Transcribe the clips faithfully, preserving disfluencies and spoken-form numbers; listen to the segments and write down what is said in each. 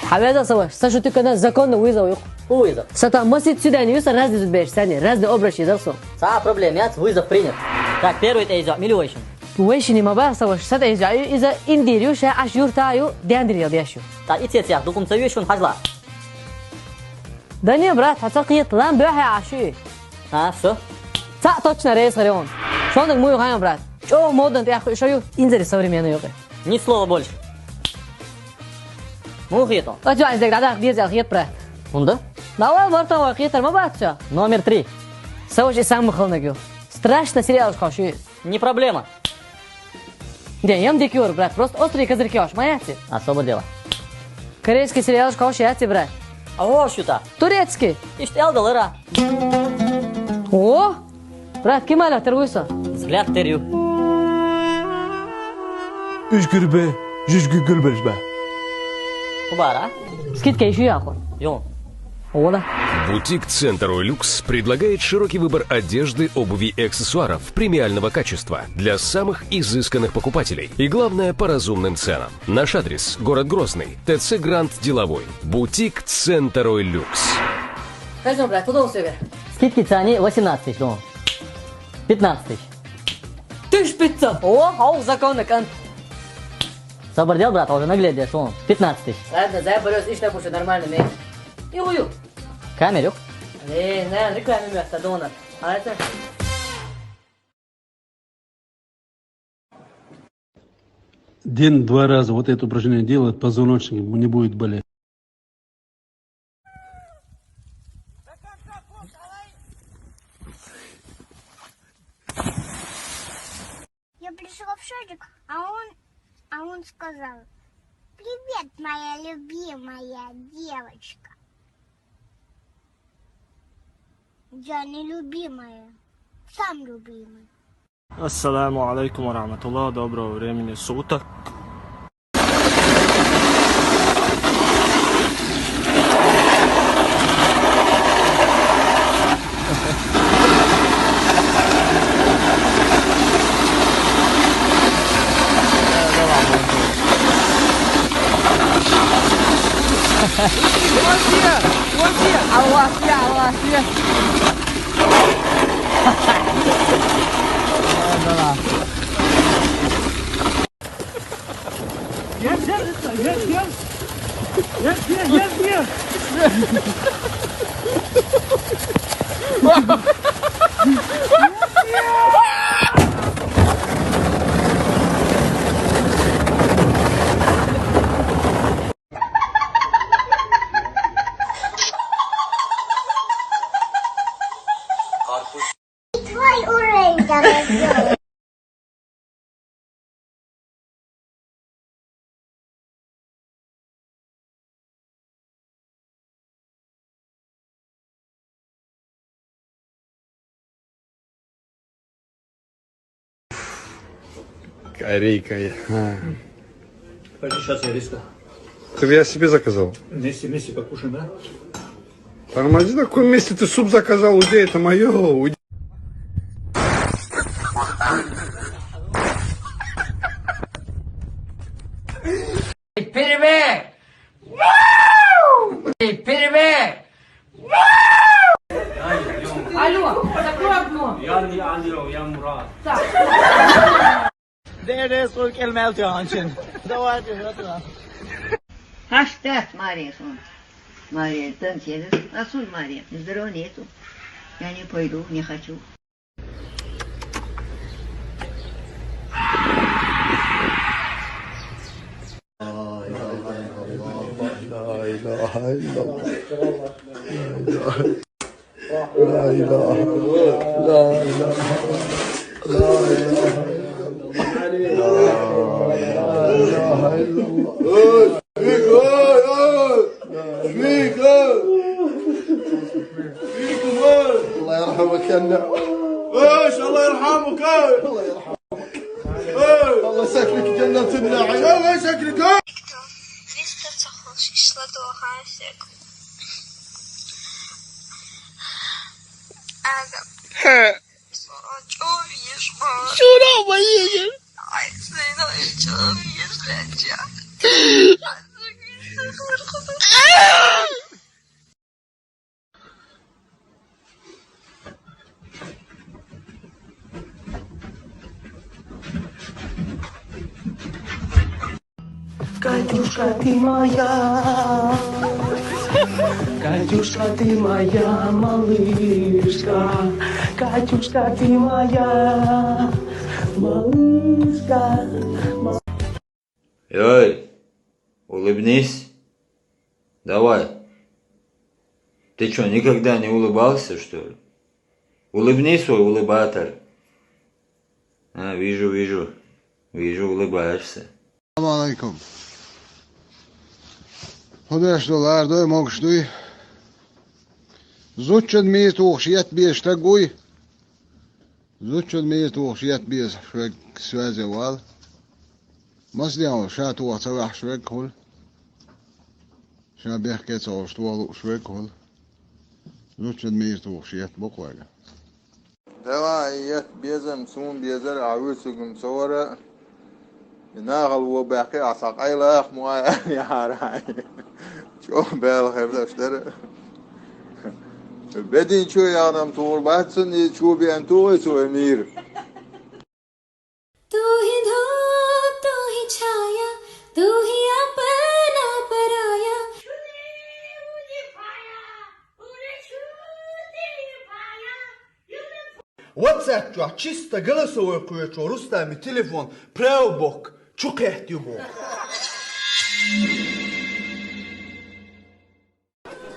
Хьавеза са ваш, са шу тукана законно вызов юкъ. Ху вызов? Са та масит свидание ю, са разный зуд беш, сани, разный образ езар со. Са проблема яц, вызов принят. Так, первый тӀе иза мили вайшин? Вайшини ма бар са ваш, са тӀе иза, иза индир ю, ша аш юрта ю, дяндир ел дяш ю. Та ицец я, дукум ца вишун хажла. Да не, брат, хьа ца кхет, лам бёхьа аш ю. А, всё? Ца точно рейс хореон. Шондаг муй хайм, брат. Чо модно тяху шо ю, инзери современный юкъе. Ни слова больше. Мун хетон? Ачо, ай, зэг, дадах, дезал хет, брат. Унда? Давай, мартан ва хетар ма бат чо. Номер три. Саваш и сам хылнаг ю. Страшно сериал хоши. Не проблема. Не, ям дикюр, брат. Просто острые козырьки хош, ма яти. Особое дело. Корейский сериал хош яти, брат. А хош юта? Турецкий. Ишт эл далара. О! Брат, ким ала тер вуйса? Взгляд терю. Үш гүрбе, жүз гү гүлберш ба. Кубара? Скидка ещё яху. Ё. Ола. Бутик «Центр Ой Люкс» предлагает широкий выбор одежды, обуви и аксессуаров премиального качества для самых изысканных покупателей. И главное, по разумным ценам. Наш адрес: город Грозный, Т Ц Гранд Деловой. Бутик «Центр Ой Люкс». Скажем, брат, удовольствие. Скидки цены восемнадцать тысяч, ну. Пятнадцать тысяч. Тысяч пятьсот. О, хау, законно, кан. Собор дел, брат, уже наглядел, что он. Пятнадцать тысяч. Ладно, заберёшь, ишь так уже нормально, мей. И ую. Камеру. Э, на, рекламе место, дона. А это? День два раза вот это упражнение делает, позвоночник ему не будет болеть. Я пришла в садик, а он, а он сказал: «Привет, моя любимая девочка». Я не любимая, сам любимый. Ассаламу алейкум ва рахматуллах, доброго времени суток. Аллах, я, Аллах, я. Yes, yes, yes, yes. Yes, yes, yes, yes. Твой уровень, дорогой. Корейка. А. Пойди, сейчас я риска. Ты я себе заказал. Вместе, вместе покушаем, да? Тормози, на каком месте ты суп заказал? Уйди, это мое. Уйди. Перевер! Перевер! Алло, закрой окно. Я не Андрей, я Мурат. Так. There is Urkel Melton. Давайте, вот. Хаштат Мария сон. Мария, танцевер. А сон Мария. Здоровья нету. Я не пойду, не хочу. لا إله إلا الله. لا إله إلا الله. لا إله إلا الله. لا إله إلا الله. لا إله إلا الله. لا إله إلا الله. الله يرحمك يا النعم. ايش الله يرحمك؟ الله يرحمك. الله يسكنك جنة النعيم. الله يسكنك. Вистер цохол шишло доха сек. Ага. Сора чо вишма. Сора вишма. Ай, сына чо вишма. Катюшка, ты моя. Катюшка, ты моя малышка. Катюшка, ты моя малышка. Ой, улыбнись. Давай. Ты чё, никогда не улыбался, что ли? Улыбнись свой улыбатор. А, вижу, вижу. Вижу, улыбаешься. Салам алейкум. Худаш доллар дой, могуш дуй. Зудчун мийра тухуш етт безаш стаг вуй. Зудчун мийра тухуш етт безаш верг связе вала. Масала, ша тоха ца ваьхьаш верг хуьлу. Ша бехке ца волуш тоха лууш верг хуьлу. Зудчун мийра тухуш етт бу-кх вайга. Дела, и етт безам суна безара, а вуьйцургам ца вара, и нахала вон баьккхи а цхьа къайлаха ма яхьара. ЧӀогӀа бала хир даш дара. Бедин чу яхнам тухур бац цунна, и чу беана тухуй цо и мийра. तू ही धूप, तू ही छाया, तू ही अपना पराया। WhatsApp чохь чисто голосовой кхоьчу Рустами телефон правый бок чу кхеттаю боху.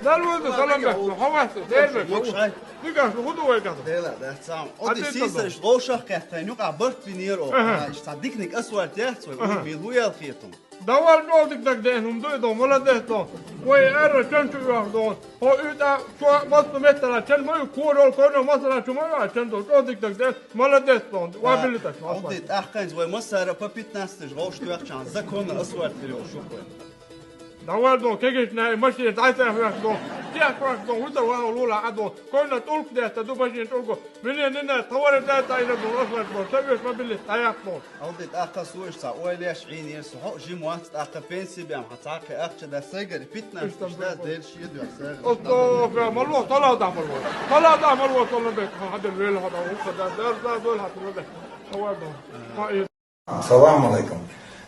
Далла веза, салам бехк, хьо вац, Дела бехк, хьо ву. Дикаш, хӀун ду вай кхетам? Дела, да, цхьаъ. Оцу сийсарш вовшах кхетта, юкъа барт бинера оха. Аха. Иштта диканиг асфальт яц вай, ур мила ву ял хетам. Давал чӀогӀа дика дагадеана хӀума ду и дон, молодец дон. Вай ара чан чу оьху дон. Хьо уьйтӀа чо массо меттала чан ма ю, корол, корно массара чу ма ю, а чан дон, чӀогӀа дика дагадеана, молодец дон. Ва билли таш, Алди, тӀаккхайнца вай массара по пятнадцать тыш гӀовш тоьхчахьана законно асфальт хир йолуш ю вай. Давай дон, кегийчу наьй машина дӀасехьош дон, техьош дон, хӀуьтар вахьа лула Ӏа дон, койна тӀулг детта ду машина тӀулго, милен нина тхавара дай тайна дон, асфальт дон, ца оьш ма билли, дӀаяккха дон. Алди, тӀаккха суйш цхьа ойла еш Ӏийнера со, хьо жима вац, тӀаккха пенси бен хьан цхьа кхин ахча дац, сайгара питнаш Оцу, даш даш, даш, даш, сайгара оцу, ма ло, тала да ма ло, тала да ма ло, тала бек, хьан хьадер вел хьада, ухха да, да, да, да, хьан тала бек. Давай дон. Салам алейкум.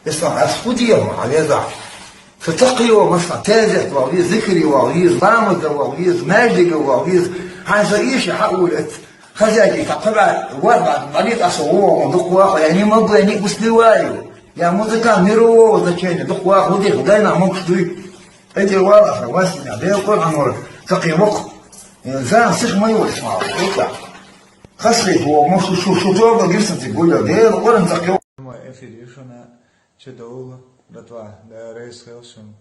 Ислам, ас хӀун дехьа, хьан везахь? Со ца кхийо, масала, тезет вал веза, зикри вал веза, ламаз дан вал веза, маьждиге вал веза. Хьан со ийша хьан улиц? Хозяйки, та кхаба, варба, балит аса вон, дукха ваха, я не могу, я не успеваю. Я музыкант мирового значения, дукха ваха, хӀун дехьа, дай на могуш дуй. Эти вала, аса, васина, бел Къуръан вара, ца кхийо вокху. Зан сих ма йолуш мала. Хасхийта вогӀу, шу, шу, шу тоба гирсанциг гулло, Дела къуран закъ йо. Прямой эфир ю шуна, чудовла, братва, да, рейс хел шуна.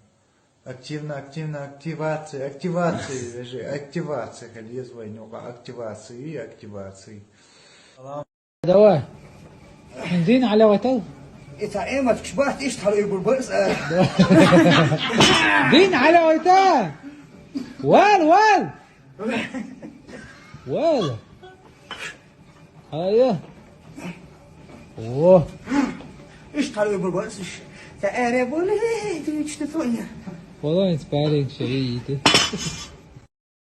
Активно, активно, активация, активация, вежи, активация, хел еза вайн юкъа, активация, активация. Салам. Давай. Дин гьалавайтал. Ица эмац кшбат ишт хьалуйгур барс, а. Дин гьалавайта. Вал, вал. Вал. Ая. О. Ишт хьалуйгур барс иш. Та эре боле, ты что, Тоня? Полонец парень, шерииты.